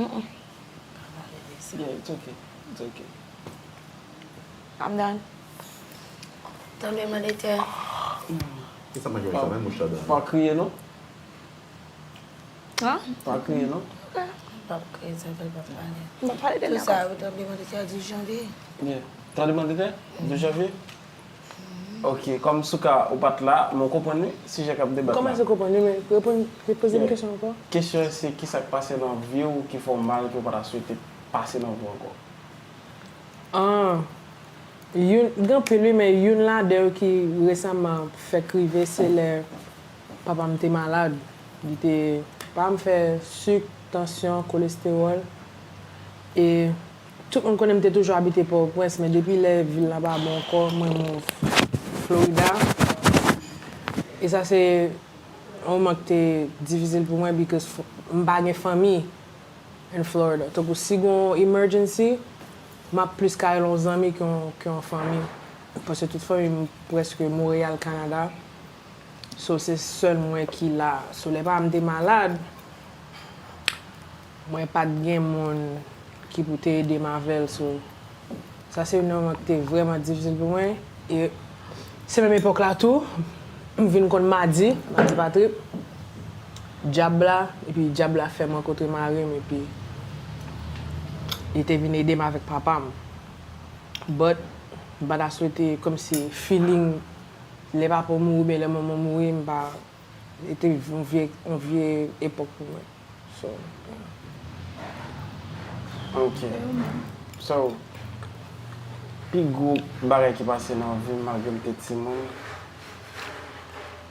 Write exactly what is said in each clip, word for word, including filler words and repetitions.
Yeah, it's okay. It's okay. I'm done. Tanpri, mande tè. Kisa manje wè sa menm mouch ladan? Pa kriye non. Hã? Pa kriye non. Pa kriye, sa fè l pa pale. M pa pale de Tout nan sa, ou tanpri, mande tè, di janvye. Yeah. Tande mande tè? Di janvye? Ok, kòm Souka ou pa t la, men w konprann wi sijè k ap debat la. Kòmanse konprann wi, men reponn, repoze m kesyon ankò. Kesyon se kisa k pase nan vi w ki fè w mal ke w pa ta swete pase nan vi w ankò? Ah, youn, gen anpil wi, men youn ladan yo ki resaman fèk rive se lè papa m te malad. Li te, papa m fè sik, tansyon, kolestewòl. E tout moun konnen m te toujou abite Pòtoprens, men depi lè vil la pa bon ankò, mwen move Florida. E sa se yon moman ki te difisil pou mwen, because m pa gen fanmi in Florida. Tankou si gen yon emergency, m ap plis ka rele yon zanmi ke yon, ke yon fanmi. Paske tout fanmi m prèske Montréal, Canada. So, se sèl mwen ki la. So, lè papa m te malad, mwen pa t gen moun ki pou te ede m avè l. So, sa se yon moman ki te vrèman difisil pou mwen. E se menm epòk la tou, m vin konn Madi, Madi pa trip, dyab la, epi dyab la fè m rankontre mari m, epi li te vin ede m avèk papa m. But, m pa ta swete kòmsi feeling lè papa w mouri oubyen lè manman w mouri, m pa, li te yon vye, yon vye epòk pou mwen. So, Ok. So, pi gwo bagay ki pase nan vi m malgre m te timoun,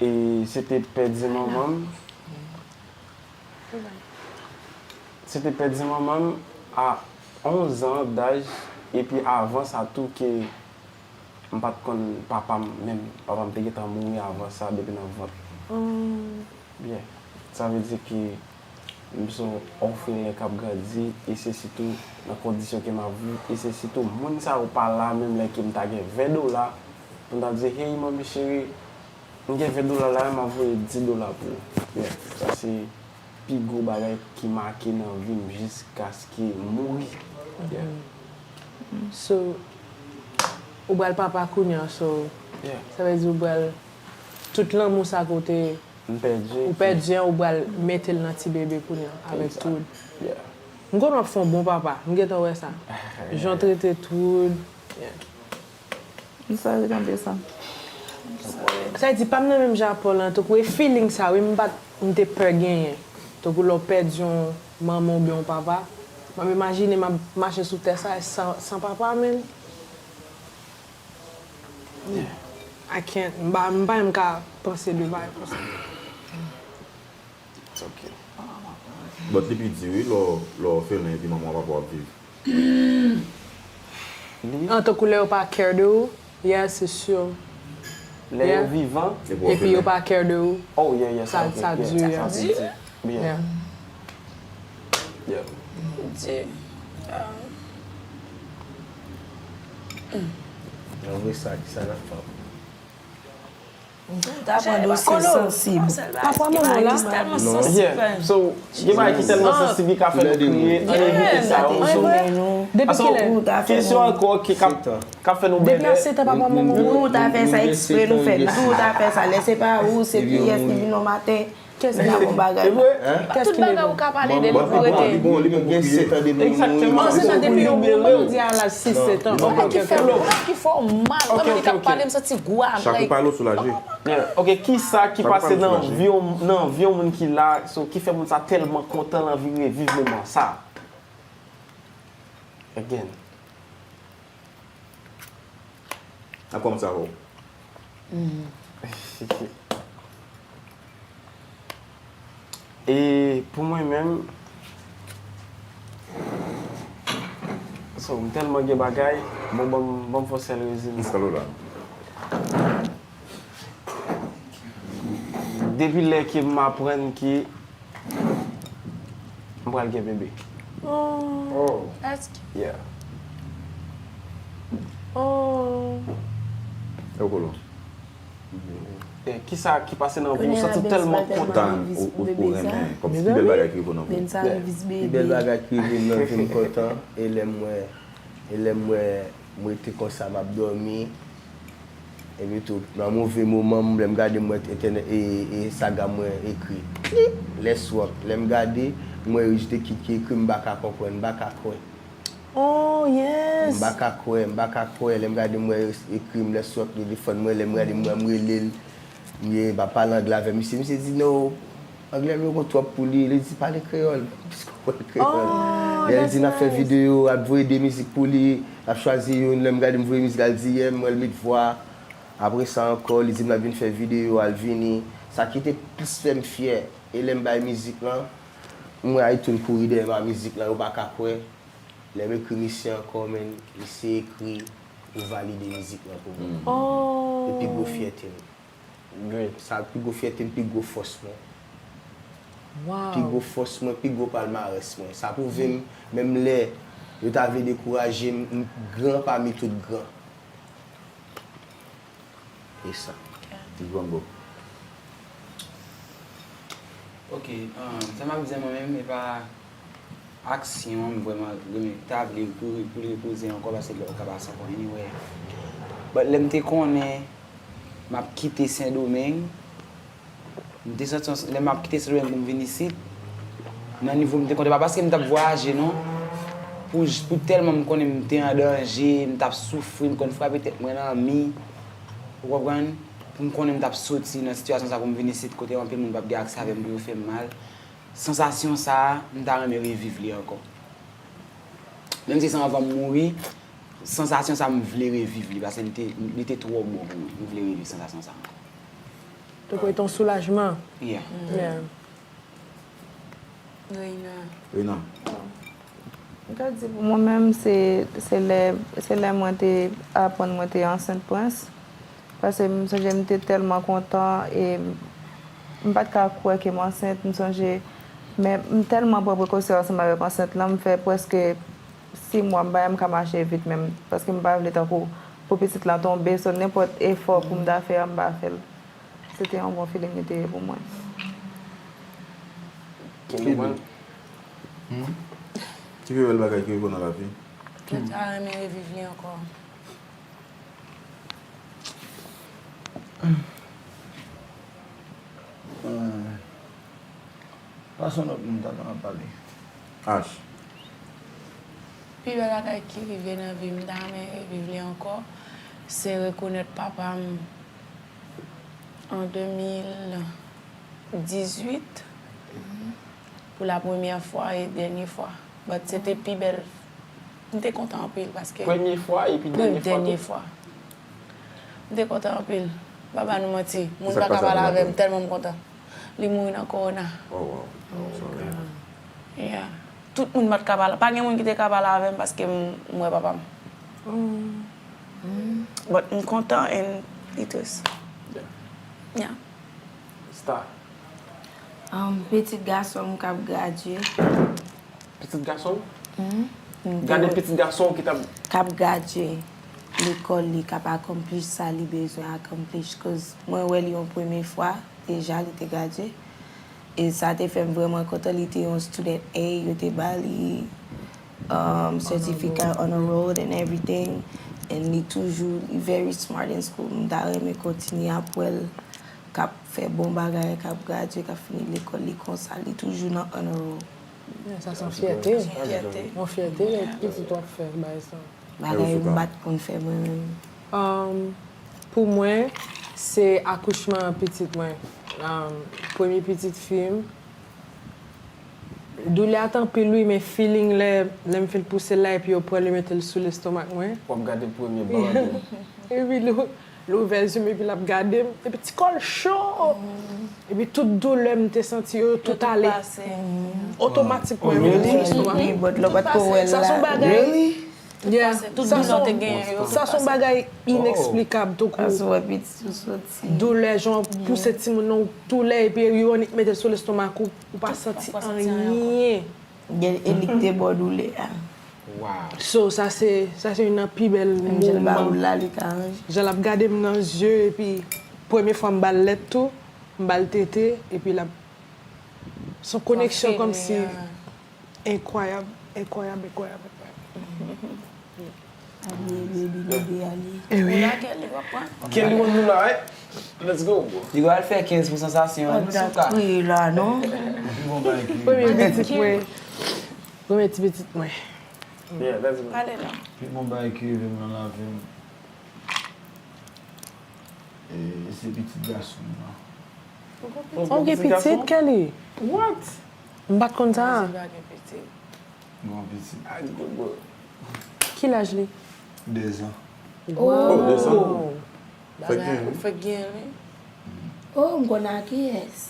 e se te pèdi manman m. Se te pèdi manman m a onz an daj, epi avan sa tou ke m pa t konn papa m menm. Papa m te gentan mouri avan sa depi nan vant. Byen, sa vle di ke m se yon òfelen k ap grandi, e se sitou nan kondisyon ke m ap viv, e se sitou moun sa yo pa la menm lè ke m ta gen ven dola, pou m ta di, hey, manmi cheri, m gen ven dola la, m ap voye dis dola pou ou. Yeah, sa se pi gwo bagay ki make nan vi m jiskaske m mouri. Yeah. So, ou pral papa kounye a, so, Yeah. sa vle di ou pral, tout lanmou sa ke w te, M pèdi. ou pèdi an, ou pral mete l nan ti bebe kounye a, avèk Troud. Yeah. M konnen w ap fè yon bon papa, m gentan wè sa. Jan w trete Troud. Yeah. M sòri tande sa. Sa vle di, pa m nan menm jan ak Paul lan, tankou e feeling sa, wi, m pa t, m te pè genyen. Tankou lè w pèdi yon manman oubyen yon papa. M ap imajine m ap mache sou tè sa, san, san papa, menm. I can't, m pa, m pa menm ka panse de bagay konsa. It's okay. But li pi di wi, lè w, lè w òfelen epi manman w papa w ap viv. An tankou lè yo pa care de ou, yeah, se si. Lè yo vivan. Epi yo pa care de ou. Oh, yeah, yeah, Sa, sa, sa yeah, di, sa, yeah. sa, yeah. Yeah. Yeah. Di. Anvre sa, di sa nan fanm. Ou ta pran dosye sansib. Papa manman la. Tèlman sansib. Yeah. So, gen bagay ki tèlman sansib ki ka fè nou kriye, ann evite sa yo. So, Depi kilè? Kesyon ankò ki ka, ka fè nou Depi a bèbè. sèt an papa manman mouri. Nou ta fè sa ekspre nou fè. Nou ta fè sa. Lè se pa ou, se kiyès ki vin nan maten. Kiyès ki bon bagay? Evre? Tout bagay ou ka pale de nou pou rete. Bon, li gen sèt an depi nou mouri. Exactement. Sèt an depi yo mouri, di a laj sis, sèt an. Bagay ki fè, bagay ki fè w mal. Mwen menm ki ap pale, m santi gwo a m Chak ou like. Pale w soulaje. Yeah. Ok, kisa ki pase nan vi yon, nan vi yon moun ki la, so, ki fè moun sa tèlman kontan l anvi reviv moman sa? Again. N ap kòmanse avè w. E pou mwen menm, so, m tèlman gen bagay, bon, ban m, ban m fè yon sèl rezime. Escalo la. Depi lè ke m aprann ke m pral gen bebe. Oh, Èske Yeah. oh. E w kolo. Kisa ki pase nan vi w, ou santi w tèlman kontan. Ou renmen, kòmsi pi bèl bagay ki rive w nan vi w. Pi bèl bagay ki rive m nan vi m kontan, e lè m wè, e lè m wè m rete konsa, m ap dòmi, epi tou, nan move moman m, lè m gade m wè entènè-, e, e saga mwen ekri, klik, Let's Rock. Lè m gade, m wè Rich the Kid ki ekri, m pa ka konprann, m pa ka kwè. Oh, yes! M pa ka kwè, m pa ka kwè. Lè m gade m wè ekri m lè sot li defann mwen, lè m gade m wè m rele l, m ye, m ap pale anglè avè misye. Misye di, "No, anglè m yo gon twòp pou li." Li di, "Pale kreyòl, m plis konprann kreyòl." Oh, lè l di n ap fè videyo, ap voye de mizik pou li, l ap chwazi youn. Lè m gade m voye mizik la, l di, "Yeah, m wè l met vwa." Apre sa ankò, li di m l ap vin fè videyo, al vini. Sa ki te plis fè m fyè, e lè m bay mizik lan, m wè iTunes kouri dèyè m a mizik lan, yo pa ka kwè. Lè m ekri misye ankò, men misye ekri, ou valide mizik lan pou mwen. Oh. E pi gwo fyète m. Great. Sa pi gwo fyète m, pi gwo fòs mwen. Wow. Pi gwo fòs mwen, pi gwo palmarès mwen. Sa pwouve m, menm lè yo ta vle dekouraje m, m gran pami tout gran. E sa. Li bon bon. Ok, um, sa m ap di mwen menm, e pa aksyon an m vrèman renmen, ta vle pou, pou l repoze ankò, paske lè w ka pase ankò anyway. But lè m te konnen m ap kite Sendomeng, m te santi yon, lè m ap kite Sendomeng pou m vin isit, nan nivo m te kontan, pa paske m t ap vwayaje non, pou, pou tèlman m konnen m te an danje, m t ap soufri, m konn frape tèt mwen nan mi, ou konprann? Pou m konnen m t ap soti nan sitiyasyon sa pou m vin isit kote anpil moun p ap gen aksè avè m pou yo fè m mal. Sansasyon sa a, m ta renmen reviv li ankò. Menm si se anvan m mouri, sansasyon sa a m vle reviv li, paske li te, li te twò bon pou mwen. M vle reviv sansasyon sa a ankò. Te kwè te yon soulajman. Yeah. Yeah. Reina. Reina. M ka di pou mwen menm, se, se lè, se lè mwen te aprann mwen te ansent Prince. Paske m sonje m te tèlman kontan e m pa t ka kwè ke m ansent. M sonje, men m tèlman pran prekosyon ansanm avèk ansent lan, m fè prèske sis mwa m pa menm ka mache vit menm, paske m pa vle tankou pou pitit lan tonbe, so nenpòt efò pou m ta fè a, m pa fè l. Se te yon bon feeling li te ye pou mwen. Ki pi bèl, hmm? Ki pi bèl bagay ki rive w nan lavi? Mwen ta renmen reviv li ankò. Pase yon lòt moun ta nan ap pale. H. Pi bèl bagay ki rive nan vi m, m ta renmen reviv li ankò, se rekonèt papa m an de mil dizuit pou la premyè fwa e dènye fwa. But se te pi bèl. M te kontan anpil paske. Premye fwa epi dènye fwa tou? Dènye fwa. M te kontan anpil. M pa ba nou manti. Moun pa ka pale avè m tèlman m kontan. Li mouri nan kowona. Oh, wow. Oh, sorry. Yeah. Tout moun pa t ka pale. Pa gen moun ki te ka pale avè m paske m, m wè papa m. But m kontan and li tris. Yeah. Yeah. Star. Um, pitit gason m k ap gradye. Pitit gason w? Gade pitit gason w ki t ap. K ap gradye lekòl li, k ap akonpli sa li bezwen akonpli. Koz mwen wè li yon premye fwa, deja li te gradye. E sa te fè m vrèman kontan, li te yon student A, yo te ba li, um, certificate honor roll and everything. And li toujou, li very smart in school. M ta renmen kontinye ap wè l k ap fè bon bagay, k ap gradye, k ap fini lekòl li konsa, li toujou nan honor roll. Yeah, sa se yon fyète. Yon fyète. Yon fyète, pitit w ap fè bagay sa. Bagay m pa t konn fè mwen menm. Um, pou mwen, se akouchman pitit mwen. Um, premye pitit fi m. Doulè a t anpil wi, men feeling lè, lè m fin pouse l la epi yo pran l, yo mete l sou lestomak mwen. W ap gade premye bandi. Epi lè, lè w ouvè zye m epi l ap gade m, epi ti kò l cho. Epi tout doulè m te santi yo, tout ale. Otomatikman, yo mete l sou lestomak mwen. Sa se yon bagay. Yeah. Tout doulè w te genyen yo. Sa se yon bagay ineksplikab, tankou doulè, jan w ap pouse timoun nan, doulè, epi yo annik mete l sou lestomak ou, ou pa santi anyen. Gen elik te ba w doulè a. Wow. So, sa se, sa se youn nan pi bèl moman. Menm jan l ba ou la, li ka ranje. Jan l ap gade m nan zye, epi Premye fwa m ba l lèt tou, m ba l tete, epi l ap, se yon koneksyon kòmsi enkwayab, enkwayab, enkwayab, enkwayab. Alye, baby, baby, alye. E wi. Ou la, Kelly, w ap pran? Kelly, w ap pran? Let's go, bro. Li pral fè kenz pou sansasyon an, nou sou ka. Kriye la, non? Premye pitit mwen. Premye ti pitit mwen. Yeah, let's go. Pale non. Pi bon bagay ki rive m nan lavi m. E, se pitit gason m nan. Ou gen pitit, Kelly? What? M pa t konn sa. Mwen gen pitit. Bon, pitit. Ah, good boy. Ki laj li? Dezan. Oh, dezan. Wow. Fèk gen, wi. Fèk gen, wi. Oh, m konn a kiyès.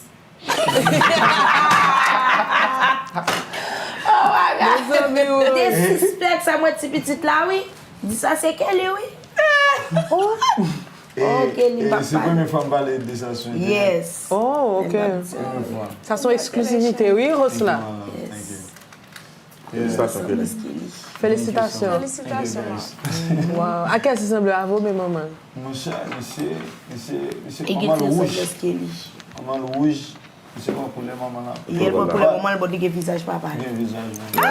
Oh my God. Mezanmi, wi. M te sispèk sa, mwen ti pitit la, wi. Di sa se Kelly, wi. Oh. E, ok, li e pa se pale. Premye fwa m pale de sa sou entènèt. Yes. Oh, ok. Premye fwa. Sa se yon eksklizivite, wi, Rosla. Thank you, thank you. Yes. Felisitasyon, Kelly. Felisitasyon. Felisitasyon. Thank you, guys. Wow. A kiyès li sanble, avè w oubyen manman l? Monchè, misye, misye, misye, manman l wouj. Manman l wouj. Misye pran koulè manman l. Yè l pran koulè manman l, but li gen vizaj papa l. Gen vizaj manman l.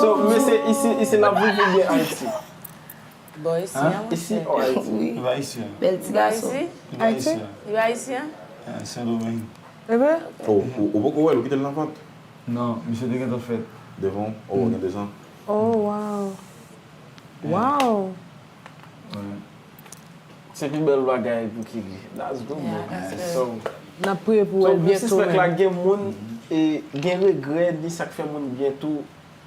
So, mesye, isi, isi n ap viv oubyen Ayiti? Bon, isi a, monchè. Isi ou Ayiti? Wi. Li pa isi a. Bèl ti gason. Li pa isi a. Li pa isi a? Eh, Sendomeng. Ebyen? Oh, ou, ou poko wè l, ou kite l nan vant? Non, misye te gentan fèt. Devan? Oh, gen dezan. Oh, wow. Wow. Wi. Se pi bèl bagay pou Kelly. That's good, bro. Yeah, that's good. So, n ap priye pou w byen tou, men. So, sispèk la gen moun, e, gen regrè de sa k fè moun byen tou,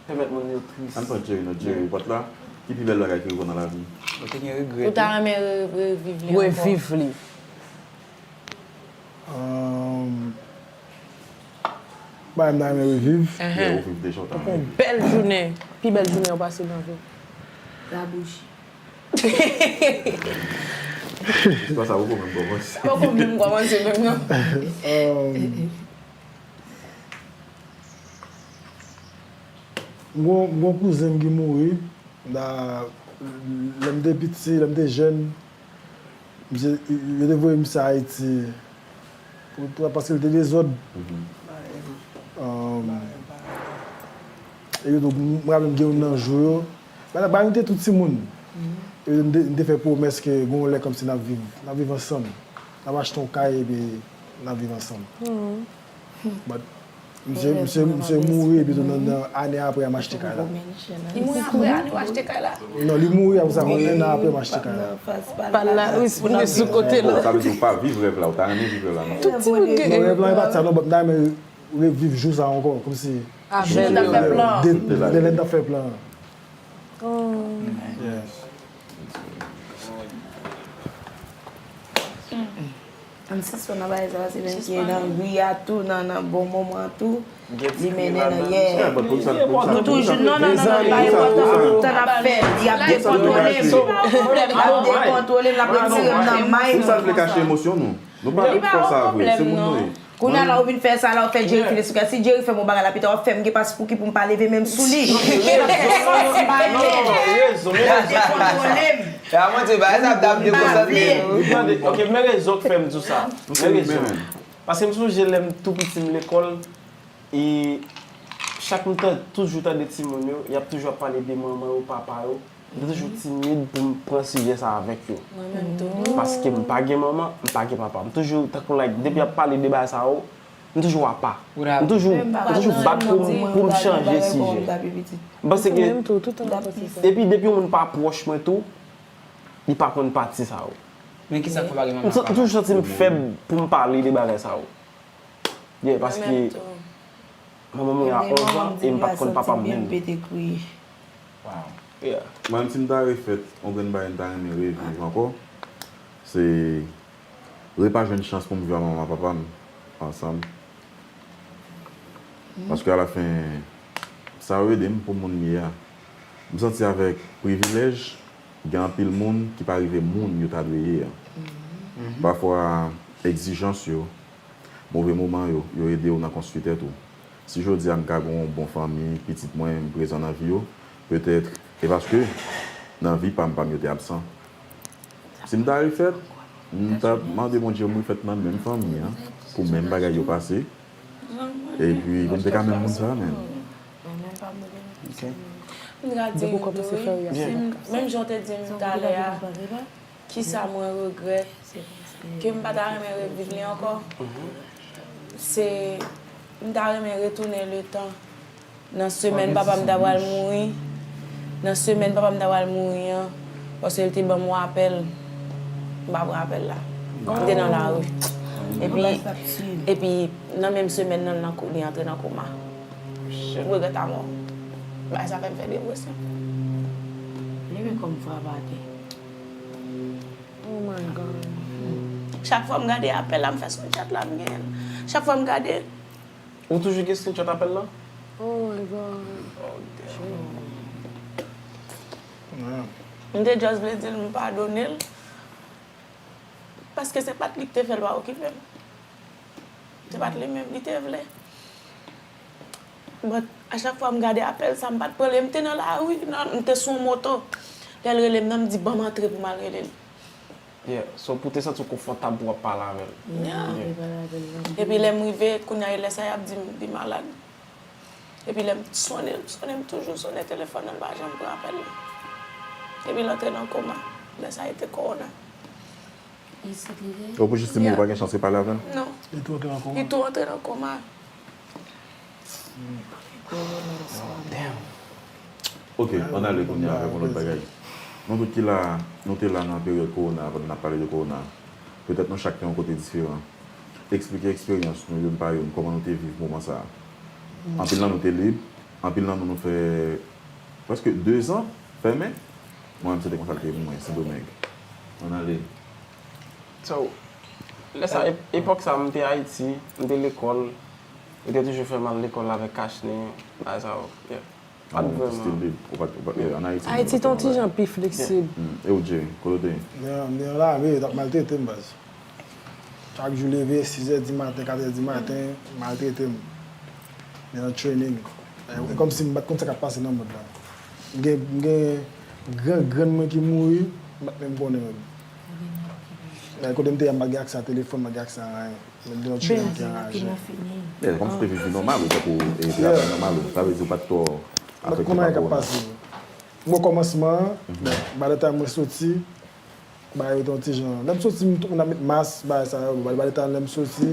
pèmèt moun yo tris. Ann pran Jerry, non, Jerry, ou pa t la. Ki pi bèl bagay ki rive w nan lavi? Ou te gen regrè tou? Ou ta renmen re-, reviv li ankò? Reviv li. Ahn, bagay m ta renmen reviv. Enhen. Yon bèl jounen. Pi bèl jounen w pase nan vi w. Labouch. Istwa sa poko menm kòmanse. Poko menm kòmanse menm, non. Ahn, m gon, m gon kouzen m ki mouri. Da, lè m te piti, lè m te jèn, misye, yo te voye misye Ayiti pou, pou, paske l te dezòd. Ahn, epi tou, m raple m gen youn nan jou yo. Bagay, bagay, nou te tout timoun. Epi tou, m te, m te fè pwomès ke gon lè kòmsi n ap viv, n ap viv ansanm. N ap achte yon kay epi n ap viv ansanm. But misye, misye, misye mouri, epi tou nan, nan ane apre a m achte kay la. Li mouri apre ane w achte kay la? Non, li mouri apre sa, yon an apre m achte kay la. Pa la, wi, sou kote la. Sa vle di ou pa viv rèv la, ou ta renmen viv rèv la, non? Tout timoun gen. Non, rèv la e pa t sa, non, but m ta renmen reviv jou sa ankò, kòmsi de, de lè n t ap fè plan. Oh. Yes. Ann sispann nan bagay sa, se menm ki nan ri a tou, nan, nan bon moman an tou, li mennen nan yè. Nou toujou, non, non, non, non, li pa enpòtan, tout tan n ap fè, y ap dekontwole m. Y ap dekontwole m, l ap retire m nan may. Pou sa l vle kache emosyon nou? Nou pa tout fè sa vre, se moun nou ye. Kounye a la ou vin fè sa la, ou fè Jerry file sou kè. Si Jerry fè m yon bagay la pita, w ap fè m gen pas pouki pou m pa leve men m sou li. L ap dekontwole m. E a Bondye, bagay sa ap dekonsantre nou. Tande, ok, men rezon k fè m di w sa. Men rezon. Paske m sonje lè m tou piti m lekòl, e chak m tan, toujou tande timoun yo, y ap toujou ap pale de manman yo, papa yo. M te toujou timid pou m pran sijè sa avèk yo. Mwen menm tou. Paske m pa gen manman, m pa gen papa. M toujou, tankou, like, depi y ap pale de bagay sa yo, m toujou apa. M toujou, m toujou bat pou m, pou m chanje sijè. M panse ke, epi depi yon moun pa pwòch mwen tou, li pa konn pati sa yo. Men kisa k fè w pa gen manman ak papa? M toujou santi m fèb pou m pale de bagay sa yo. Yeah, paske manman m mouri a onz an e m pa t konn papa m menm. Wow. Yeah. Mwen menm, si m ta refèt, yon grenn bagay m ta renmen reviv ankò, se repa jwenn chans pou m viv ak manman papa m ansanm. Paske alafen, sa yo ede m pou moun m ye a. M santi avèk privilèj, gen anpil moun ki pa rive moun yo ta dwe ye a. Pafwa, egzijans yo, move moman yo, yo ede w nan konstwi tèt ou. Si jodi a m ka gen yon bon fanmi, pitit mwen, m prezan nan vi yo, petèt, e paske nan vi pa m, pa m yo te absan. Si m ta refèt, M t ap mande Bondye pou m refèt nan menm fanmi an, pou menm bagay yo pase. Epi pou m te ka menm moun sa a menm. Ok. M ka di w tou wi, menm jan w te di m talè a, kisa mwen regrèt, ke m pa ta renmen reviv li ankò, se m ta renmen retounen letan nan semèn papa m ta pral mouri, nan semèn papa m ta pral mouri an, paske l te ban m yon apèl, m pa pran apèl la, m te nan lari. Epi, epi nan menm semèn nan, nan kou- li antre nan koma. Regrèt amò. Bagay sa fè m fè depresyon. Li menm kòm frape atè. Oh my God. Chak fwa m gade apèl la, m fè screenshot la, m genyen l. Chak fwa m gade. Ou toujou gen screenshot apèl la? Oh my God. Oh, damn. M te just vle di l m padone l. Paske se pa t li ki te fè l pa okipe m. Se pa t li menm li te vle. But a chak fwa m gade apèl sa, m pa t pran li. M te nan lari, nan, m te sou yon moto. Lè l rele m nan, m di, "Ban m antre pou m al rele l." Yeah, so pou te santi w konfòtab pou w ap pale avè l. Yeah. Yeah. Epi lè m rive, kounye a, e lè sa y ap di m li malad. Epi lè m sonnen, m sonnen, m toujou sonnen telefòn nan, l pa janm pran apèl la. Epi l antre nan koma. Lè sa a, e te kowona. E sa te vre? Ou pou jis di m ou pa gen chans repale avè l? Non. Li tou antre nan koma. Li tou antre nan koma. Ok, ann ale kounye a avèk yon lòt bagay. Nou tout ki la, nou te la nan peryòd kowona, pandan n ap pale de kowona. Petèt nou chak te yon kote diferan. Eksplike eksperyans nou youn pa youn, kòman nou te viv moman sa a. Anpil nan nou te lib, anpil nan nou nou fè prèske de zan fèmen. Mwen menm se te konsa l te ye pou mwen, Sendomeng. Ann ale. So, lè sa, ep- epòk sa, m te Ayiti, m te lekòl, yo te toujou fè m al lekòl avèk kachnen, bagay sa yo. Yeah. Pa t Ou te still vrèman. lib, ou pa t, ou pa t, ann Ayiti. Ayiti te yon ti jan pi fleksib. Hmm. E ou, Jay, kote w te ye? Mwen, mwen ann lari, yo t ap maltrete m, baz. Chak jou leve, sizè di maten, katrè di maten, maltrete m. Mwen an training. E, e kòmsi m pa t konn sa k ap pase nan mond lan. M gen, m gen gran grann mwen ki mouri, m pa t menm konnen menm. E, kote m te ye a, m pa t gen aksè a telefòn, m pa t gen aksè a anyen. Mwen te nan training ki anraje. Yeah, kòmsi w te viv vi nòmal ou, tankou e travay nòmal ou. Sa vle di ou pa t twò afekte pa kowona. Kòman e k ap pase? Bon, kòmansman an, by the time mwen soti, bagay yo te yon ti jan. Lè m soti, m tou- m ap met mas, bagay sa yo. By the time lè m soti,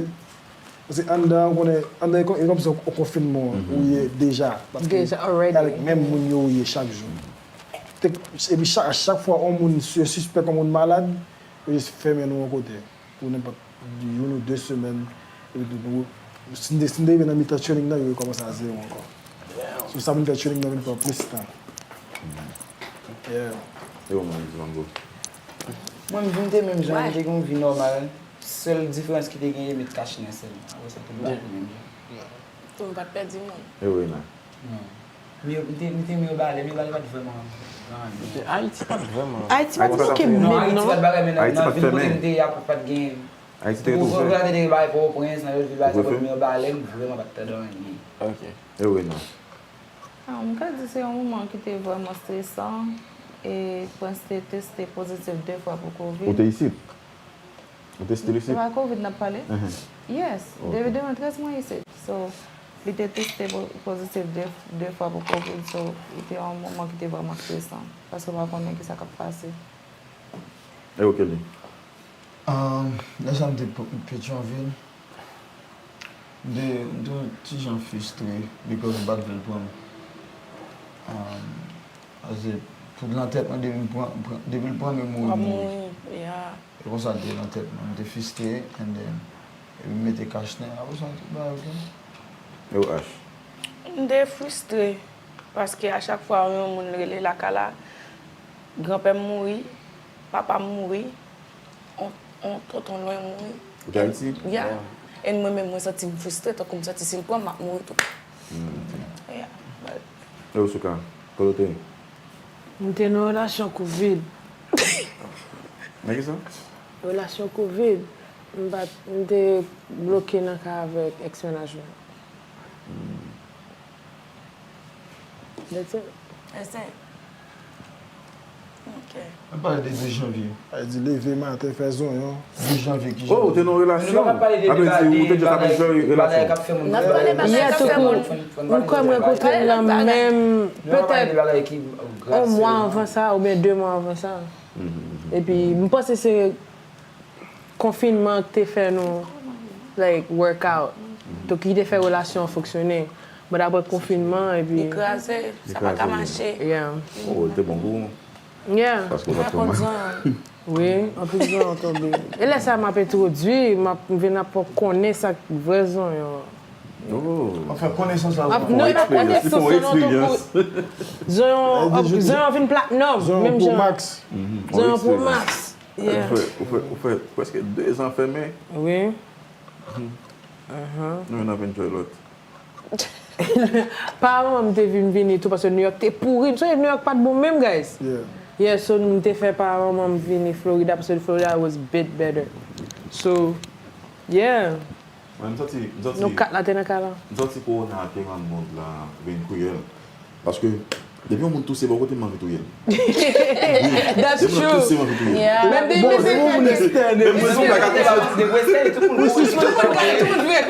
paske anndan, ou konnen, anndan e kò- e kòmsi yon konfinman ou ye deja. Paske Deja, already. Avèk menm moun yo ou ye chak jou. Te- Epi chak, chak fwa yon moun, yo sispèk yon moun malad, yo jis fèmen nou yon kote pou nenpòt youn ou de semèn. Epi tou, nou, si n te, si n te rive nan mitan training nan, yo rekòmanse a zewo ankò. So, sa vin fè training nan vin pran plis tan. Yeah. E ou menm, Dimango? Mwen, m vin te menm jan, m te gen yon vi nòmal. Sèl diferans ki te genyen, met kachnen sèlman. Apre sa, tout bagay te menm jan. Tou m pa t pèdi moun. E ou, Rena? Non. Mibalè, Mibalè pa t vrèman gran anyen. Ayiti pa t vrèman. Ayiti pa t manke Non, menm, Ayiti non. pa t bagay, men nan, Ayiti nan pa t vil kote fèmen. M te ye a, pa t gen. Ayiti te Pou retwouve. Vre, te gen bagay Pòtoprens, nan lòt vil, bagay sa, Retwouve. men Mibalè, m vrèman pa t tande anyen. Ok. E ou, Rena? Ah, m ka di se yon moman ki te vrèman stresan. E Prince te teste pozitif de fwa pou Ou COVID. te isit? Ou te still Se isit? pa COVID n ap pale? Mhm. Yes. Ok. Depi de mil trèz mwen isit. So, li te teste po- pozitif de, de fwa pou COVID. So, li te yon moman ki te vrèman stresan. Paske w pa konnen kisa k ap pase. E ou, Kelly? Um, lè sa m te P- Petyonvil, m te, m te yon ti jan fristre, because m pa t vle l pran m. Um, paske pou nan tèt mwen, depi m pran, pran- depi l pran m, m mouri, Wap m mouri. Mouri, yeah. E konsa l te nan tèt mwen, m te fristre, and then, epi m mete kachnen, apre sa, tout bagay ok. E ou, Ash? M te fristre, paske a chak fwa yon moun rele lakay la, granpè m mouri, papa m mouri, on, on tonton mwen mouri. Ou te Ayiti? Yeah. E mwen menm, mwen santi m fristre, tankou m santi si l pran m, m ap mouri tou. Yeah. E ou, Souka? Kote w te ye? M te nan relasyon COVID. Nan kisa? Relasyon COVID. M pa t- m te bloke nan kay avèk ex mennaj mwen. That's it. That's it. Ok. Ann pale de douz janvye. Sa vle di leve maten, fè zonyon. Douz janvye ki Oh, ou te nan relasyon. Apre di ou te just ap enjoy relasyon. Yeah, tou kou, m kwè m rankontre l nan menm, petèt, yon mwa anvan sa, oubyen de mwa anvan sa. Epi, m panse se konfinman ki te fè nou, like, work out. Donk, ki te fè relasyon an fonksyone. But apre konfinman, epi. Li kraze, sa pa ka mache. Yeah. Oh, li te bon pou ou. Yeah. Paske ou pa t konn. Wi, anpil zonyon tonbe. E lè sa m ap entwodui, m ap vin ap konnen sa k vrè zonyon. Oh. Anfen, konesans la. Ap nou e pa konnen Li fè yon eksperyans. Zonyon, zonyon vin platinum, Zonyon menm Pro jan. Max. Zonyon Pro Max. Ou fè, ou fè, ou fè prèske de zan fèmen. Wi. Nou menm n ap enjoy lòt. Paran m te vin vini tou paske New York te pouri. M sonje New York pa t bon menm, guys. Yeah. Yeah, so m te fè paran m vini Florida paske Florida was bit better. So, yeah. Mwen, m santi, m santi, Nou kat la te nan kay la. M santi kowona a te rann mond la vin kriyèl. Paske, depi yon moun touse bò kote m, m anvi touye l. That's Depi yon moun true. Touse, m anvi touye l. Yeah. Menm de Bon, se yon moun mizik ekstène. Menm mwen, m pa ka touse. Tout moun vre.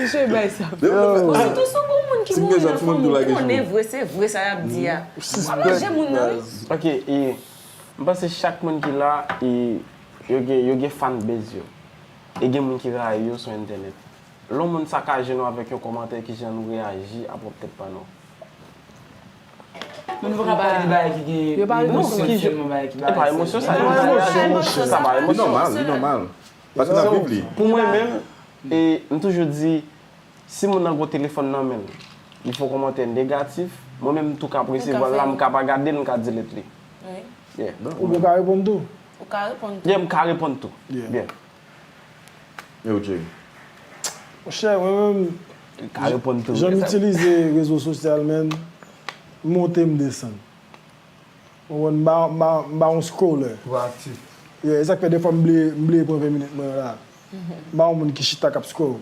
Misye bay sa. Depi yon moun Sitou si w gon moun ki Si m mouri gen zam, nan si mwen m tou fanmi, lage ou konnen jou. Vre se vre sa y ap di a. Pa manje moun nan, wi. Ok, e, m panse chak moun ki la, e, yo gen, yo gen fan base yo. E gen moun ki rayi yo sou entènèt. Lè yon moun sakaje nou avèk yon kòmantè, kijan nou reyaji a pwòp tèt pa nou? Men nou pa ka pale de bagay ki gen Yo pa emosyon reponn. sèlman, bagay ki E pa emosyon sa, Sa pa emosyon. Sa pa Li emosyon. Nòmal, li nòmal. Paske n ap viv li. Pou mwen menm, e, m toujou di, si moun nan gon telefòn nan men l, li fè yon kòmantè negatif, mwen menm m tou ka presevwa l la, m ka pa gade l, m ka delete li. Yeah. Ou bon ka reponn tou. Ou ka reponn. Yeah, m ka reponn tou. Yeah. Bien. E ou, Jay? Monchè, mwen menm, M ka reponn tou. Jan m itilize rezo sosyal, man, m monte, m desann. Ou konprann, m pa, m pa, m pa yon scroller. Pwoaktif. Yeah, e sa k fè defwa m bliye, m bliye pran ven minit mwen yo la. M pa yon moun ki chita k ap scroll.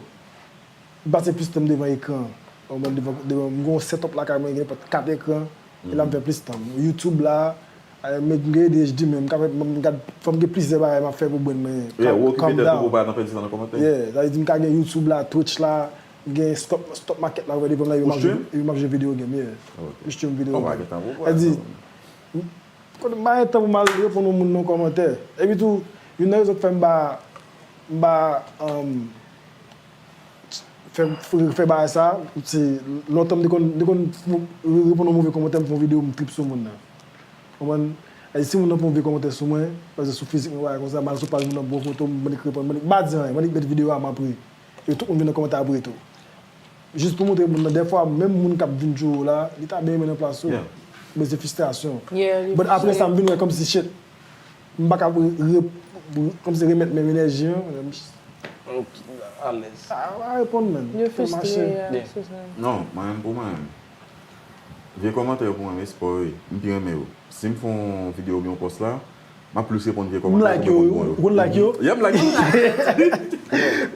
M pase plis tan m devan ekran. Ou konprann, devan, devan, m gen yon setup lakay mwen, gen nenpòt kat ekran. E la m fè plis tan. YouTube la, eh, m gen A D H D men, m ka fè, m gad, fò m gen plizyè bagay m ap fè pou brain mwen Yeah, ou calm okipe tèt ou down. Pou w pa nan pèdi tan nan kòmantè. Yeah, sa vle di m ka gen YouTube la, Twitch la, m gen stock, stock market la, ou wè devan la, epi m ap jwe, epi m ap jwe video game, yeah. M stream video game. Sa di, kote m pa gen tan pou m al reponn yon moun nan kòmantè. Epi tou, youn nan rezon k fè m pa, m pa, um, fè, fè, fè bagay sa, se lontan m te konn, te konn reponn yon move kòmantè, m fè yon videyo, m trip sou moun nan. Konprann? E si moun nan fè yon vye kòmantè sou mwen, pa egzanp sou fizik mwen, bagay konsa, m al sou paj moun nan, bon foto, m annik reponn, m annik, m pa di anyen, m annik met videyo a, m ap ri. E tout moun vin nan kòmantè ap ri tou. Jis pou montre moun nan, dèfwa, menm moun k ap vin jwe w la, li ta byen renmen nan plas ou. Men se fristrasyon. But apre sa, m vin wè kòmsi shit. M pa ka re, re, kòmsi remèt menm enèji an. Alèz. A, pa reponn, man. Yo fristre, yeah, se sa. Non, mwen menm pou mwen menm. Vye kòmantè yo pou mwen, men espò yo ye. M pi renmen yo. Si m fè yon videyo oubyen yon pòs la, m ap plis reponn vye M kòmantè like pou yo, reponn bon yo. ou konn like yo? Yeah, m like yo. M like yo.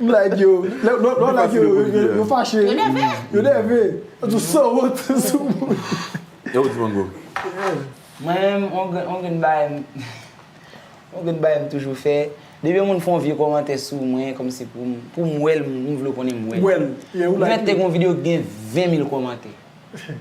M like yo. Lè, lè, lè w like yo, yo, yo fache. Yo nève. Yo nève. Yo di w sanwont sou moun. E ou, Dibango? Mwen menm, on grenn, on grenn bagay m, on grenn bagay m toujou fè. Depi yon moun fè yon vye kòmantè sou mwen, kòmsi pou m, pou m wè l, m vle konnen m wè l. Wè l. Yeah, ou Mwen like te yo. Gon videyo ki gen ven mil kòmantè.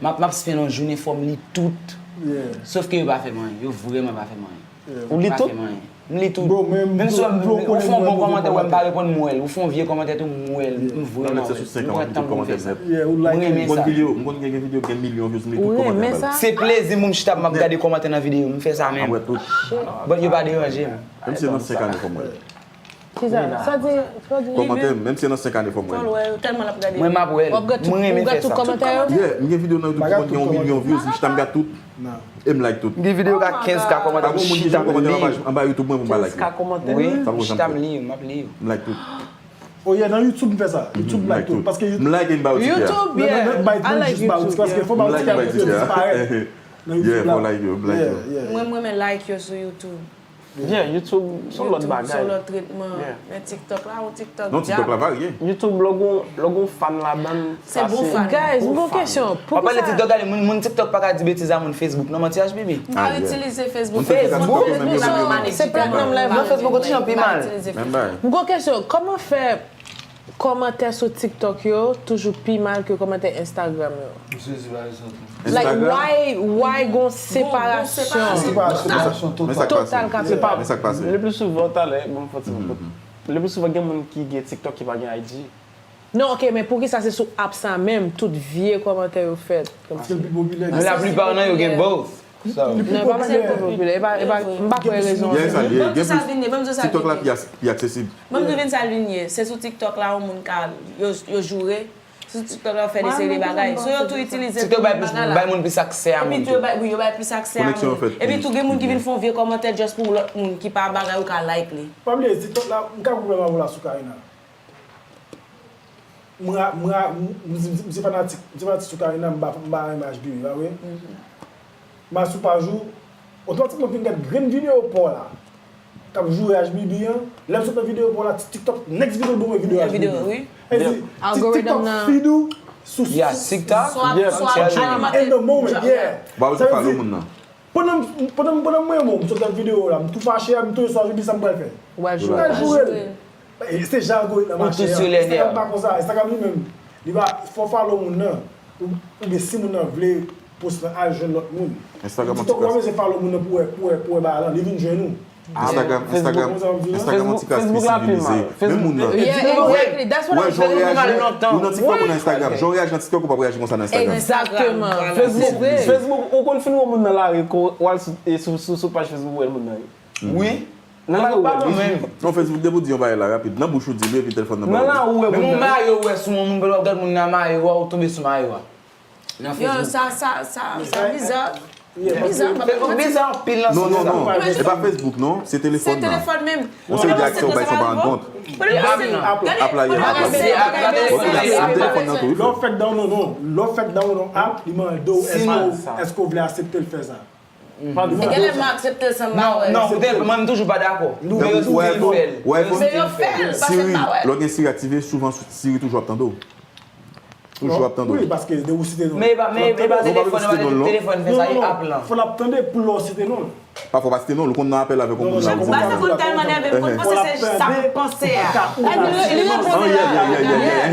M ap, m ap spend yon jounen fò m li tout. Yeah. Sof ke yo pa fè m anyen. Yo vrèman pa fè m anyen. Yeah. Ou li Pa tout? fè m anyen. M li tout. Bro, mwen, Menm si m, m, ou fè yon bon kòmantè, ou wè m pa m, reponn, m wè l. Ou fè yon vye kòmantè tou, m wè l. M vrèman wè l. M pran tan pou m fè sa. Yeah, ou Mwen like renmen it. Bon sa. Videyo, m konn gen, gen videyo ki gen milyon views, m li tout Ou kòmantè renmen anba. Sa? Se plezi m chita m ap gade kòmantè nan videyo m. M fè sa menm. Apre tout. But yo pa deranje m. Menm si se nan senk ane fò m wè l. Kisa? Sa di, sa di. Kòmantè, menm si se nan senk ane fò m wè l. Fò l wè yo tèlman l ap gade. Mwen m ap wè l. W ap gad tout, Mwen renmen w gad fè tout sa. Kòmantè yo? Yeah, m gen videyo nan YouTube Bagay ki konn gen yon tout milyon views, m chita m gad tout. E m like tout. M gen videyo ka kenz ka kòmantè Pa m gen moun ki chita jwenn m kòmantè nan li. paj anba YouTube mwen pou m pa like. Kenz ka kòmantè. Wi, Sa pou chita m janm li, m ap li yo. M like tout. Oh yeah, nan YouTube m fè sa. YouTube m like tout. Paske M like e m ba yo ti YouTube, kè. yeah. Nan, nan, bay I like jis ba yo ti, YouTube, paske yeah. Fò ba M yo like ti m ba yo ti kè. disparèt. Nan Yeah, YouTube fò la. Like yo, m like yo. Yeah, yeah. Mwen, mwen renmen like yo sou YouTube. Yeah, YouTube se yon lòt bagay. YouTube se yon lòt tretman. Yeah. Men TikTok la, yon TikTok. Non, TikTok la varye. YouTube, lè w gon, lè w gon fan ladan l, se bon fan. Guys, m gon kesyon. Pou ki sa? Pale TikTok, gade, moun, moun TikTok pa ka di betiz a moun Facebook. Non, manti H B B. M pa itilize Facebook. Facebook, se Platinum Level. Non, Facebook kontinye pi mal. M gon kesyon. Kòman fè kòmantè sou TikTok yo toujou pi mal ke kòmantè Instagram yo? Like, why, why gon separasyon total ka fèt? Le pli souvan, talè, bon, fò ti bout. Le pli souvan, gen moun ki gen TikTok ki pa gen I G. Non, ok, men poukisa se sou app sa menm tout vye kòmantè yo fèt? Paske l pi popilè. Men laplipa nan yo gen both. Non, e pa paske l pi popilè, e pa, e pa, m pa kwè rezon an. Ban m di sa l vin ye, ban m di sa l vin ye. TikTok la pi aksesib. Ban m di vin sa l vin ye. Se sou TikTok la yon moun ka, yo, yo joure. Sou TikTok la yo fè de seri de bagay. So yo tou itilize pou menm bagay la. TikTok bay plis, bay moun plis aksè a moun tou. Epi tou yo bay, wi, yo bay plis aksè a moun. Epi tou gen moun ki vin fè yon vye kòmantè just pou lòt moun ki pa bagay ou ka like li. Pa bliye TikTok la, m ka goumen avè w la sou Karina. M ra, m ra, m, m, m, m se fanatik, m se fanatik sou Karina, m pa, m pa renmen H B B, pa vre? M al sou paj ou, otomatikman m vin gad grenn videyo pa w la k ap joure H B B an. Lè m sot nan videyo pa w la, TikTok next videyo l ban mwen videyo H B B. Sa vle di, TikTok feed ou sou, sou, sou, sou, sou, in the moment, yeah. Sa vle di, pandan, pandan, pandan m wè w, m sot nan videyo w la, m tou fache a, m tonbe sou H B B, sa m pral fè? W al joure l. E se jan algoritm nan mache a. Instagram pa konsa. Instagram li menm, li pa, fò w follow moun nan. Ou, oubyen si moun nan vle post lan, al jwenn lòt moun. Instagram an ti kras. Ou pa bezwen follow moun nan pou wè, pou wè, pou wè bagay lan. Li vin jwenn ou. Instagram, Instagram, Instagram an ti kras pesibilize. Men moun nan. Wè jan w reyaji, ou nan TikTok ou nan Instagram. Jan w reyaji nan TikTok ou p ap reyaji konsa nan Instagram. Egzakteman. Facebook, Facebook, ou konn fin wè moun nan lari, w al sou, sou, sou paj Facebook ou wè moun nan. Wi. Nan lari ou wè li. Non, Facebook, depi w di yon bagay la rapid, nan bouch ou di li epi telefòn nan ba ou li. Nan lari ou wè moun nan. Menm yon mayo ou wè sou yon moun, pandan w ap gad moun nan mayo a, ou tonbe sou mayo a. Nan Facebook. Yo, sa, sa, sa, sa biza. Biza, m pa konn. Facebook biza anpil nan sans sa. Non, non, non. E pa Facebook, non. Se telefòn nan. Se telefòn menm. Yon seri de aksè ou bay san w pa rann kont. App la, yeah, app la. Ok, app la, se telefòn nan tou, wi. Lè w fèk download, non. Lè w fèk download yon app, li mande w èske w, èske w vle aksepte l fè sa. Genlè m aksepte l san m pa wè. Non, non, koute, mwen m toujou pa dakò. Men yo sou fè l. Men yo sou fè l. Siri, lè w gen Siri aktive, souvan Siri toujou ap tande w. Toujou ap tande w. Wi, paske de ou site non. Men e pa, men e pa telefòn nan, pa telefòn fè sa, e app lan. Fò l ap tande pou lè w site non l. Pafwa pa site non l, ou konn nan apèl avèk yon moun la, ou di non. Ou pa se konn tèlman nève m konn panse se sa m panse a. Li reponn ou la.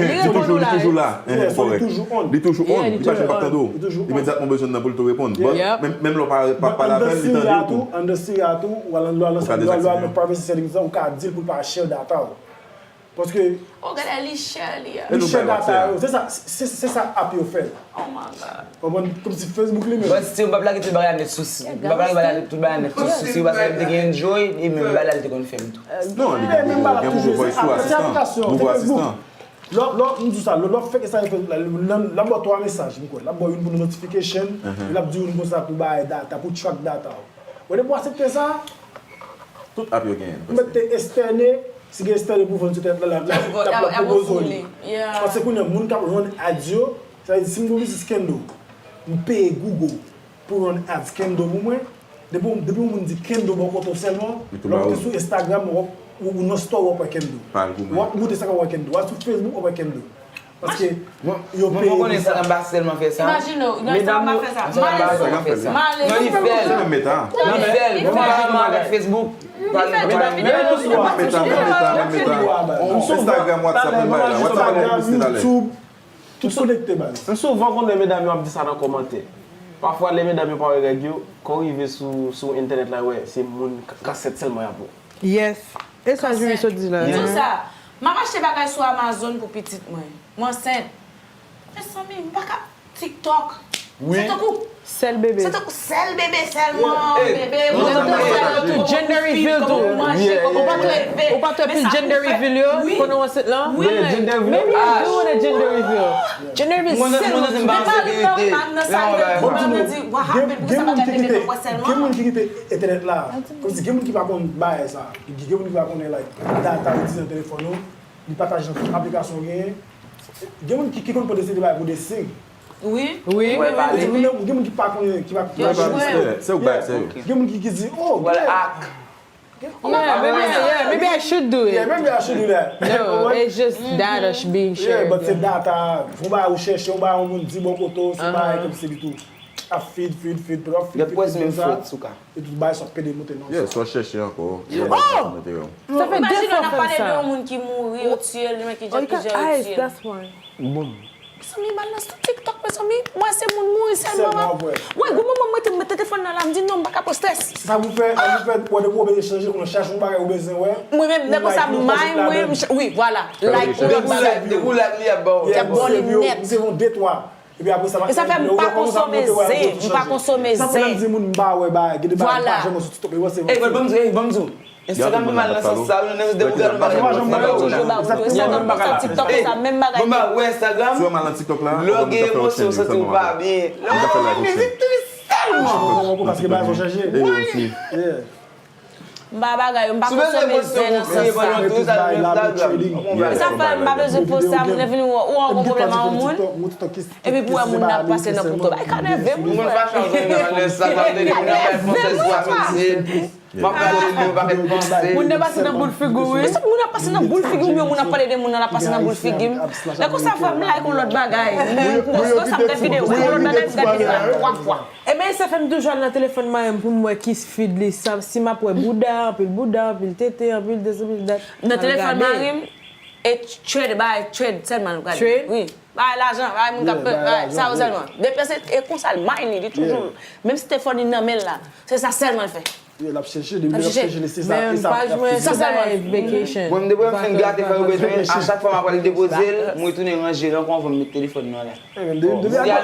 Li toujou la. Li toujou on. Li toujou on. Li pa janm p ap tande w. Imedyatman w bezwen l nan pou l tou reponn. But menm lè w pa pale avè l, li tande w tou. Anndan Siri a tou, anndan Siri a tou, ou al anndan, lè w al nan privacy settings lan, ou ka di l pou l pa share data w. Paske. Oh, gade li share li a. Li share data yo. Se sa, se sa app yo fè. Oh my God. Konprann? Kòmsi Facebook li menm. But still, m p ap lage tout bagay la nèt sou, m p ap lage bagay la, tout bagay la nèt sou Siri, paske m te gen Android, e menm bagay la li te konn fè m tou. Non, li gen Google, gen Google Voice tou, asistan. Google asistan. Lò, lò, m di w sa, lò, lò fèk sa, l ap ba w twa mesaj, m kwè. L ap ba w youn pou notification, l ap di w youn konsa pou bay data, pou track data w. Wè depi w aksepte sa, tout app yo genyen. M mèt te estène, si gen estène pou vann sou tèt la, l ap, l ap, l ap pwopoze w li. Paske kounye a, moun k ap rann ads yo, sa vle di, si m gon biznis kendo, m peye Google pou rann ads kendo pou mwen, depi, depi yon moun di kendo bò kote w sèlman, lè w te sou Instagram, w ap, ou, ou nan store, w ap wè kendo. W ap moute sa k ap wè kendo. W ap sou Facebook, w ap wè kendo. Paske yo peye pou sa. Mwen konnen sa nan pa sèlman fè sa. Imajine w, nan sa pa fè sa. Male sou mwen fè sa. Male sou mwen fè sa. Li fè l. Li fè l. Mwen pa renmen avèk Facebook. Instagram, WhatsApp, menm bagay la. WhatsApp ap piblisite talè. Tout konekte baz. M souvan konnen medam yo ap di sa nan kòmantè. Pafwa lè medam yo pa wè règ yo, kan w rive sou, sou entènèt la, w wè se moun kansèt sèlman y ap wè. Yes. E sa Jimmy sot di la. M di w sa. M ap achte bagay sou Amazon pou pitit mwen. Mwen ansent. Mezanmi, m pa ka. TikTok. Wi. Se tankou. Sèl bebe. Se tankou sèl bebe sèlman. Bebe. Ou te tou sèl tou. Gender reveal tou. Ou pa t wè, ou pa t wè pil gender reveal yo pandan w ansent lan? Wi. Maybe you do want a gender reveal. Gender reveal sèlman. Depi nan sèl moun nan di, what happened? Poukisa pa gen bebe m ap wè sèlman? Gen moun ki kite entènèt la. Kòmsi gen moun ki pa konn bagay sa. Gen moun ki pa konnen, like, data ou itilize nan telefòn ou. Li pataje nan tout aplikasyon w genyen. Gen moun ki, ki konn pran deside bay pou de sing. Wi. Wi. Gen moun ki pa konnen, ki pa konnen. Se ou k bay aksè yo. Gen moun ki, ki di, oh, gen. Yeah, maybe, yeah, maybe I should do it. Yeah, maybe I should do that. No, it's just data sh- being shared. Yeah, but se data, yon bagay ou chèche, yon bagay yon moun di bò kote w, se yon bagay kòmsi li tou ap feed, feed, feed, pou ap feed, feed, feed, feed, sa. E tout bagay sa ap pede moute non. Yeah, sa w chèche ankò. Oh! Sa fè de fwa fè sa. Imagine w ap pale de yon moun ki mouri, yo tiye l, men ki jan, ki jan yo tiye l. Boom. Mezanmi, m al nan sou TikTok, mezanmi, m wè se moun mouri sèlman m ap wè. Gon moman m rete m met telefòn nan la, m di non, m pa ka pran strès. Sa pou fè, sa pou fè, bon, depi w bezwen chanje, kounye w chache yon bagay ou bezwen wè. Mwen menm, lè konsa, m may mwen, wi, vwala, like yon lòt bagay. Depi w like li, y ap ba w. Y ap ba w li nèt. Se yon de twa. Epi apre sa, e sa fè m pa konsome zen, m pa konsome zen. Sa fè m di moun m pa wè bagay, gen de bagay m pa janm wè sou TikTok, men wè se vre. Ey, ban m di w, ey, ban m di w. Instagram pi mal nan sans sa wi, nan sans de moun gade m pa janm wè yo. Instagram nan sans TikTok sa menm bagay. Bon ba ou wè Instagram, lè w gen emosyon w santi w pa byen. Lè w wè mizik tris tèlman. Paske bagay yo chanje. M pa bagay yo, m pa konsome zen nan sans sa. E sa fè m pa bezwen poste sa, moun nan vin wè ou an gon pwoblèm a yon moun. Epi pou wè moun nan ap pase nan pwoblèm. Bagay ka nève m. Moun fache ansanm nan Instagram, tande moun nan bay konsèy sou asosye. M ap gade li, yon pakèt konsèy. Moun nan pase nan boul figi w, wi. Moun nan pase nan boul figi m, yon moun ap pale de moun nan, l ap pase nan boul figi m. Lè konsa, fò m like yon lòt bagay. Moun pou poste sa, m fè videyo, yon lòt bagay, m fè videyo a twa fwa. Ebyen, sa fè m toujou al nan telefòn mari m pou m wè ki feed li, sa, si m ap wè bouda, anpil bouda, anpil tete, anpil this, anpil that. Nan telefòn mari m, e trade, bay trade sèlman l ap gade. Trade? Wi. Bay lajan, bay moun k ap fè, bay sa yo sèlman. Depi se, e konsa l may li, li toujou. Menm si telefòn li nan men l la, se sa sèlman l fè. L ap chèche, depi l ap chèche li, se sa, e sa l ap fè. Sa sèlman l fè. Mwen, m depi m fin gate fè yo bezwen, a chak fwa m ap al depoze l, m retounen ranje l ankò anvan m met telefòn nan la. Si al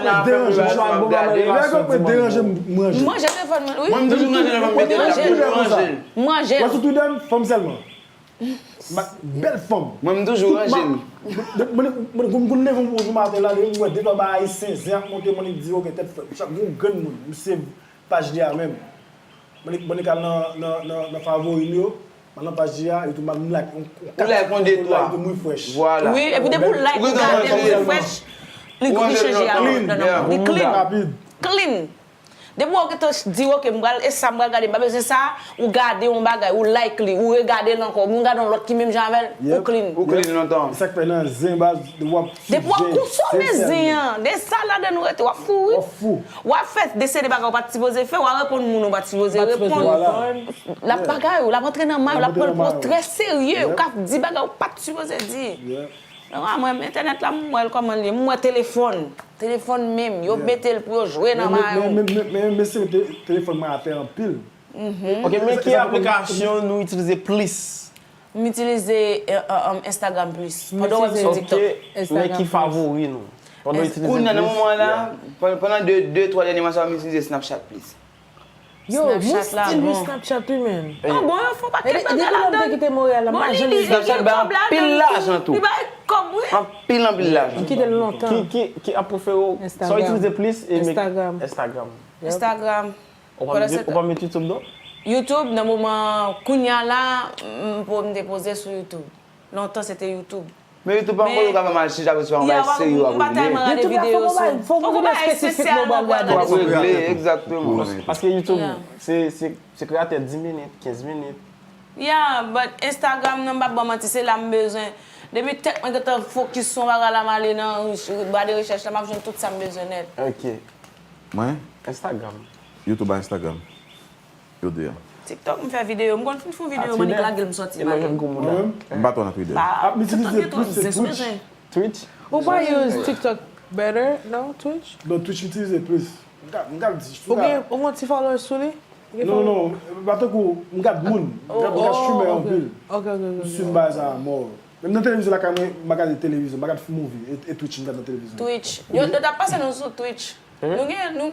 nan afè m, m ap gade. M manje telefòn mwen, wi. Mwen, m toujou ranje l anvan m mete l la, m toujou ranje l. M manje. Wè sou Twitter m, fanm sèlman. Bèl fanm. Mwen, m toujou ranje l. Mwen, mwen, mwen, mwen, mwen leve yon jou maten la, depi m wè de twa bagay ayisyen, zen ap monte, mwen di, ok, tèt frèt. Chak yon grenn moun, m save paj li a menm. Mwen, mwen al nan, nan, nan, nan favori m yo, m al nan paj li a, epi m al like yon, yon kat, yon like yon de twa, epi m refresh. Vwala. Wi, epi depi w like, ou gade, ou refresh, li, li chanje a, non, non, non, li clean. Rapid. Clean. Depi w gentan di, ok, m pral, e sa m pral gade, m pa bezwen sa, ou gade yon bagay, ou like li, ou regade l ankò, ou gade yon lòt ki menm jan avè l, ou clean. Ou clean lontan. E sa k fè nan zen baz, w ap fou. Depi w ap konsome zen an, de sa ladan ou rete, w ap fou, wi. W ap fou. W ap fè de seri de bagay ou pa t sipoze fè, w ap reponn moun ou pa t sipoze reponn. L ap bagay ou, l ap antre nan may ou, l ap pran l pou trè serye, ou ka di bagay ou pa t sipoze di. Non, mwen, entènèt la, m wè l kòman l ye. M wè telefòn. Telefòn menm, yo mete l pou yo jwe nan may ou. Men, men, men, men, men se te-, telefòn mwen atè anpil. Ok, men ki aplikasyon nou itilize plis? M itilize, eh, eh, eh, Instagram plis. Pandan w wè m sou TikTok. Ok, men ki favori nou? Pandan w itilize plis? Kounye a, nan moman la, pandan, pandan de, de, twa dènye mwa sa, m itilize Snapchat plis. Yo, moun still use Snapchat wi, man. Ah bon, yo fè yon pakèt bagay ladan. Depi lè m te kite Monreyal la, m pa janm use Snapchat. Li bay anpil lajan tou. Li bay kòb, wi. Anpil, anpil lajan. M kite l lontan. Ki, ki, ki app prefere w? Sa w itilize plis? Instagram. Instagram. Ou pa met, ou pa met YouTube non? YouTube, nan moman kounye a la, m, m depoze sou YouTube. Lontan, se te YouTube. Men YouTube pa yon kote ou ka vrèman al chita pou swa yon bagay serye w ap regle. YouTube la, fò w gade videyo sou, fò w gade videyo espesikman w pral gade. Pou w ap regle, egzakteman. Paske YouTube, se, se, se kreyatè dis minit, kenz minit. Yeah, but Instagram nan, m p ap ba w manti, se la m bezwen. Depi tèt mwen gentan fokis sou yon bagay la, m ale nan ba de rechèch la, m ap jwenn tout sa m bezwen nèt. Ok. Mwen? Instagram. YouTube ak Instagram. Yo de a. TikTok, m fè videyo. M konn fin fè yon videyo, m annik lage l, m sòti, m ale. M pa twò nan Twitter. M itilize plis se Twitch. Twitch? Ou pa use TikTok better, non? Twitch? Non, Twitch m itilize plis. M ka, m ka di, ou gen, ou gen ti followers sou li? Non, non, pa tankou, m gad moun. M gad, m gad streamer anpil. Ok, ok, ok. M swiv bagay sa a mò. Menm nan televizyon lakay mwen, m pa gade televizyon, m pa gad movie. E, e Twitch m gad nan televizyon. Twitch. Yo, yo t ap pase nou sou Twitch. Nou gen, nou